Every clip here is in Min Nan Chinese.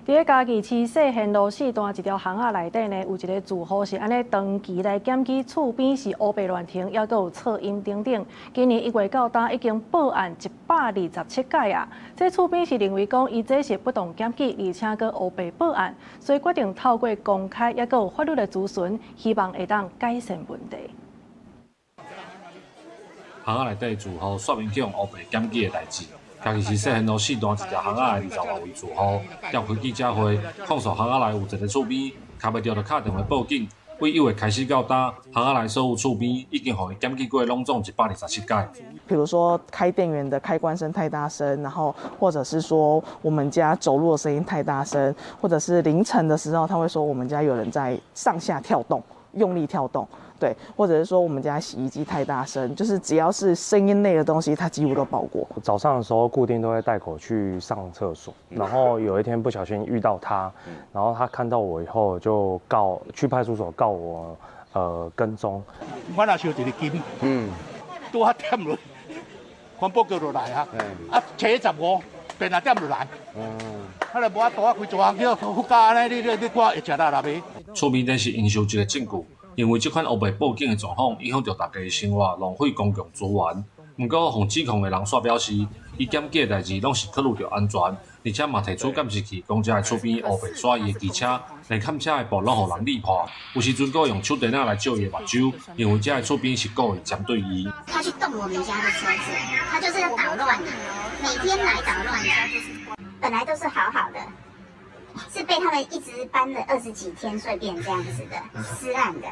佇咧嘉義市世賢路四段一條巷仔內底呢，有一個住戶是按呢長期來檢舉厝邊是烏白亂停，抑閣有噪音等等。今年一月到今已經報案127屆啊！這厝邊是認為講，伊這是不當檢舉，而且閣烏白報案，所以決定透過公開抑閣有法律的諮詢，希望會當改善問題。巷仔內底住戶說明去予烏白檢舉的代誌。嘉義市世賢路四段一條巷仔的二十外位住戶，召開記者會，控訴巷仔內有一个厝邊，敲袂著就敲電話報警。對一月開始到今，巷仔內所有厝邊已經予伊檢舉過，攏總127屆。比如說開電源的開關聲太大聲，然後或者是說我們家走路的聲音太大聲，或者是凌晨的時候，他會說我們家有人在上下跳動，用力跳動，對，或者是說我們家洗衣機太大聲，就是只要是聲音類的東西，他幾乎都報過。早上的時候固定都會帶狗去上廁所，然後有一天不小心遇到他，然後他看到我以後就告去派出所告我，跟蹤。我若收一個金，拄仔點落，環保局就來啊，啊，初15，電啊點就來，啊，若無法度啊，規座巷叫附加按呢，你看會食力啦袂？厝邊頂是應收一个證據，認為這款烏白報警的狀況影響著大家的生活，浪費公共資源。毋過，予指控的人煞表示，伊檢舉的代誌攏是考慮著安全，而且嘛提出監視器，講這个厝邊烏白徙伊的機車，連崁車的布攏予人裂破。有時陣閣用手電仔來照伊的目睭，認為這个厝邊是故意針對伊。他去動我們家的車子，他就是要搗亂，每天來搗亂。本來都是好好的，是被他們一直搬了二十幾天，所以變成這樣子的，私案的。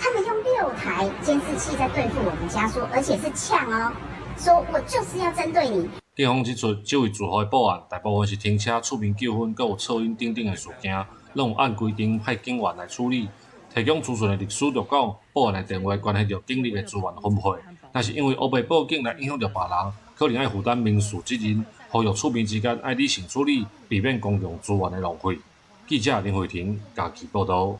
他們用六台監視器在對付我們家，說而且是嗆哦，說我就是要針對你。警方指出，這位住戶的報案大部分是停車、厝邊糾紛，閣有噪音等等的事件，攏有按規定派警員來處理。提供資訊的律師就講，報案的電話關係著警力的資源分配，若是因為烏白報警來影響著別人，可能愛負擔民事責任。呼籲厝邊之間愛理性處理，避免公共資源的浪費。記者林慧婷嘉義報導。